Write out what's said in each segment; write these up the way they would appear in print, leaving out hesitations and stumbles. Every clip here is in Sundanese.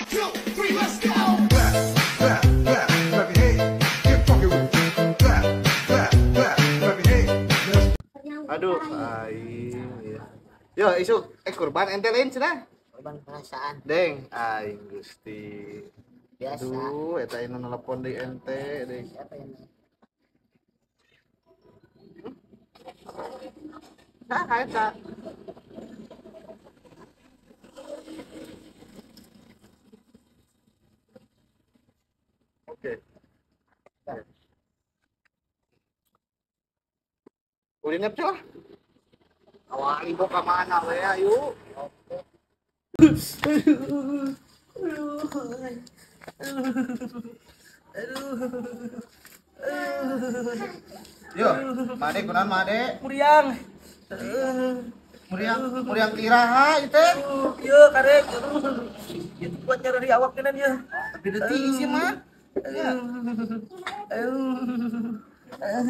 2, 3, let's go. Clap, clap, clap, clap your hands. Get funky with it. Clap, clap, clap, clap your hands. Aduh, aing ya. Yo, isuk kurban ente lain cenah. Korban perasaan. Deng, aing Gusti. Biasa. Aduh, eta anu nelpon deui ente deui. Siapa ini? Nah, eta. Oke. Udah nepce lah. Awal ibu ke mana we ayo. Yo, made kunaon made? Muriang. Muriang, muriang tiraha ieu teh. Ieu karek. Ieu buat nyari awak kenan ya. Tapi detik sih mah.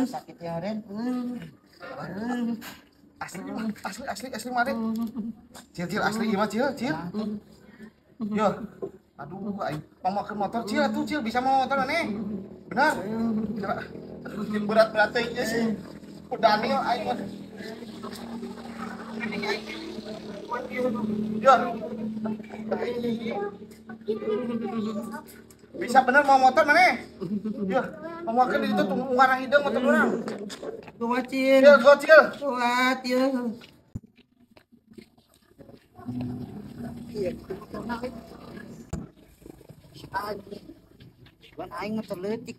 Sakit ya, Ren. Asli asli asli asli made. Cil cil asli ieu mah cil cil. Yo. Aduh aing pamakeun motor cil atuh cil bisa mau motor maneh. Benar. Aduh berat-berat teh ieu sih. Daniel aing mah. Yo. Bisa bener mau motor maneh? Yo, pamakeun di ditu tunggu ngarah hideung motor urang. Kuat cil. Cil, kuat cil. Kuat ya. Iya, bukan aing motor leutik.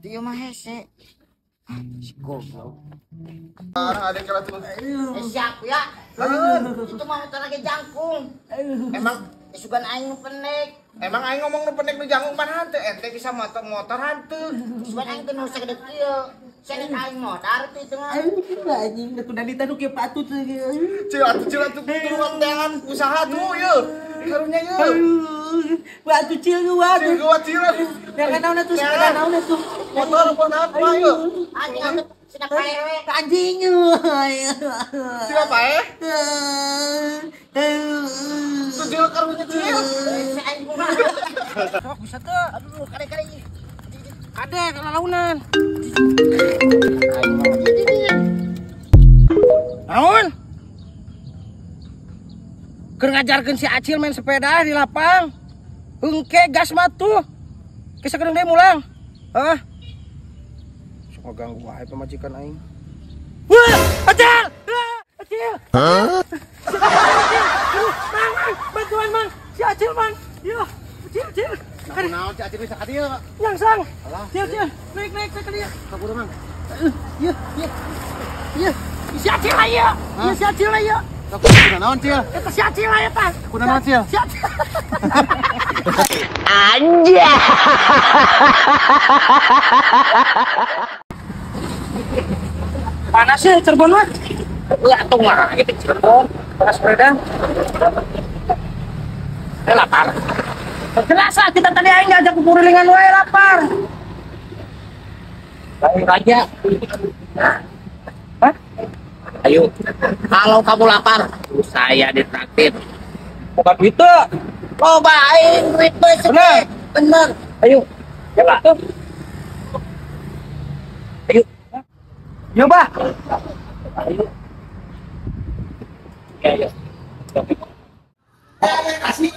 Dia mah hese. Si goblok. Ada yang kira tuh. Siap ya. Itu mah motor lagi jangkung. Emang sugan aing nu pendek. Emang aing ngomong nu pendek nu jangkung pan hanteu, ente bisa motor hanteu. Sugan aing teh nu sagede kieu. Saget aing modar teh itu mah. Aduh anjing, da kuda nu kieu patut. Cil atuh cil atuh turuan teangan usaha tuh yeuh. Karunya yeuh. Batu cil gua tuh. Cil gua cil. Jangan naon atuh, sepeda naon atuh. Motor apa apa yeuh. Anjing atuh sina pae. Anjing. Sina pae? Tuh cil karunya cil. Si anjing mah. Sok bisa teu. Aduh, kade-kade. Kade kalalaunan. Naon? Keur ngajarkeun si Acil main sepeda di lapang. Engke gas mah tuh. Ke sakedeung deui mulang. Hah? Sok ganggu wae pamajikan aing. Wah, Acil! Acil! Hah? Mang, mang, bantuan mang. Si Acil mang. Yo, Acil, Acil. Naon si Acil bisa ka dieu? Nyangsang. Cil, cil. Naik, naik ka dieu. Kabur mang. Ieu, ieu. Ieu. Si Acil lah ieu. Ieu si Acil lah ieu. Kuna naon cil? Eta si Acil lah eta. Kuna naon cil? Si Acil. Anjay. Panas ya Cirebon mah. Ya atuh mah gitu Cirebon. Panas sepeda. Lapar. Jelas lah kita tadi aing ngajak kukurilingan wae lapar. Baik aja. Hah? Ayo, kalau kamu lapar, saya ditraktir. Bukan duit tuh. Cobain duit bener. Bener. Ayo. Ya, Pak. Ayo. Yo, Pak. Ayo. Ya, ya. Kasih.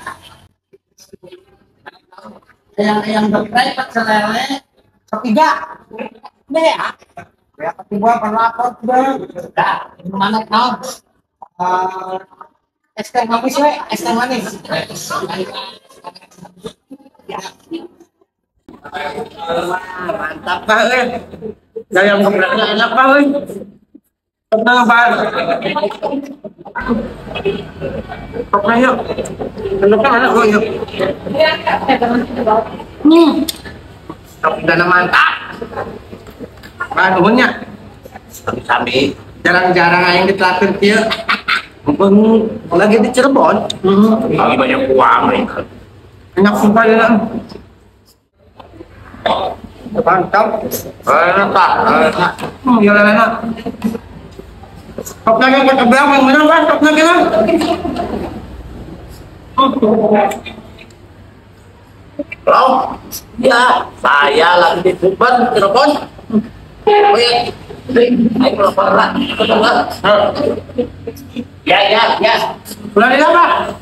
Yang geprek pecel lele ketiga. Nih ya. Ya ketiga pelapor bang. Dah, mana kau? Es teh manis we, es teh manis. Ya. Mantap Pak eh. Yang gepreknya enak Pak eh. Tenang Pak. Oke yuk. Tenang enak kok yuk. Dana mantap. Pak nuhunnya. Sami. Jarang-jarang aing ditraktir kieu. Mumpung lagi di Cirebon. Lagi banyak uang nih. Enak sumpah ya. Mantap. Enak Pak. Enak. Iya enak. Top lagi ke belakang yang menang Pak, top lagi lah. Halo? Ya, saya lagi di Tuban, telepon. Oh ya, ayo telepon lah. Ya, ya, ya. Bulan ini apa?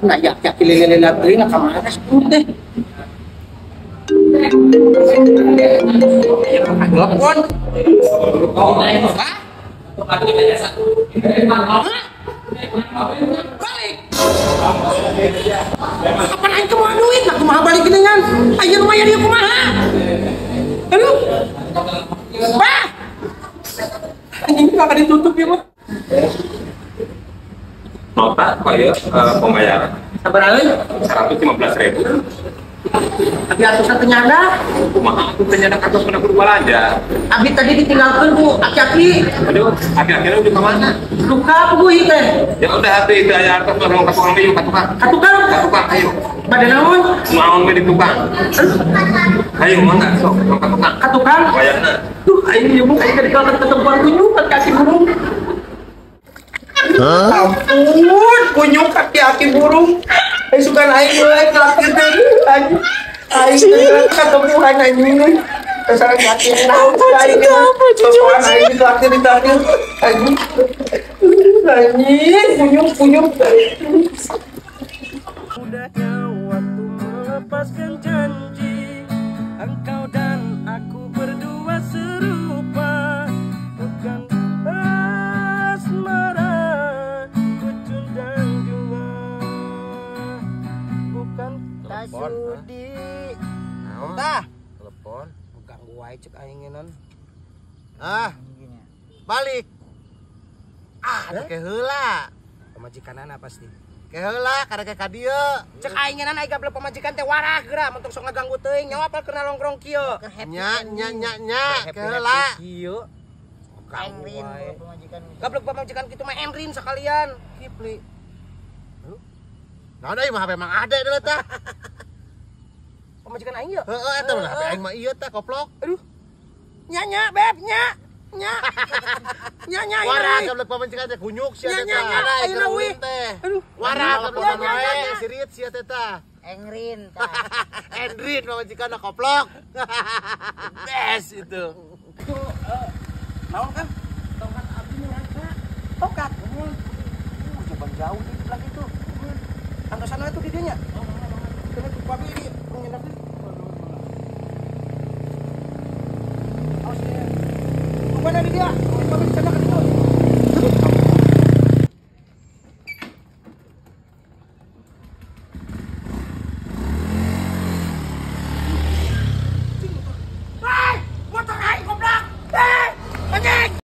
Nah, ya, ya, lele-lele teuing ka mana sepuluh teh. Telepon. Balik. Kapan aing kumaha duit? Nah, kumaha balik geuningan? Aya nu mayar ieu kumaha? Aduh. Bah. Anjing enggak ditutup ya, mah. Nota kok ya pembayaran. Sabaraha? 115.000. Abi atusan teu nyanda. Kumaha atuh teu nyanda katos kana kudu balanja. Abi tadi ditinggalkeun ku aki-aki. Aduh, aki-akina udah ka mana? Luka puguh teh. Ya udah hati itu aya artos mah ka tukang deui ka tukang. Ka tukang? Ka tukang ayo. Bade naon? Naon we di tukang. Ayo mangga sok ka tukang. Ka tukang? Wayahna. Duh, aing ieu mah aing dikalkan ketempuan kunyuk kaki burung. Ampun, kunyuk kaki-aki burung. Aing suka aing mulai traktir teh. Aing aing ketemuan anjing. Kesana kaki naon aing. Ketemuan aing traktir di traktir. Anjing. Anjing, kunyuk kunyuk. Mudahnya waktu melepaskan janji, engkau dan aku berdua serupa. Bukan asmara, kucundang jua. Bukan tasudi. Tah, telepon. Ganggu wae cek aing ngeun. Ah. Balik. Ah, ke heula. Pamajikanana pasti. Ke heula karek ka dieu. Cek aing ngeunana aing gablek pamajikan teh warah geura mun tong sok ngaganggu teuing nyawa apal keur nongkrong kieu. Nya nya nya nya ke heula. Kieu. Enrin pamajikan. Gablek pamajikan kitu mah enrin sekalian. Kipli. Naon euy mah HP Mang Ade deuleu tah. Pamajikan aing ieu? Heeh eta mah HP aing mah ieu tah koplok. Aduh. Nya nya beb nya. Nya. Nya nya warah gablek pamajikan teh kunyuk sia teh. Nya nya ayeuna wih. Aduh. Warah gablek pamajikan sirit sia teh tah. Engrin tah. Endrin pamajikan koplok. Best itu. Itu naon kan? Tokat abdi nu rangka. Tokat. Coba jauh di belah itu. Antosan itu di dieu nya. Kena ku abi di nginep. Awas ya. Mana di dia? Abi sana ka ditu.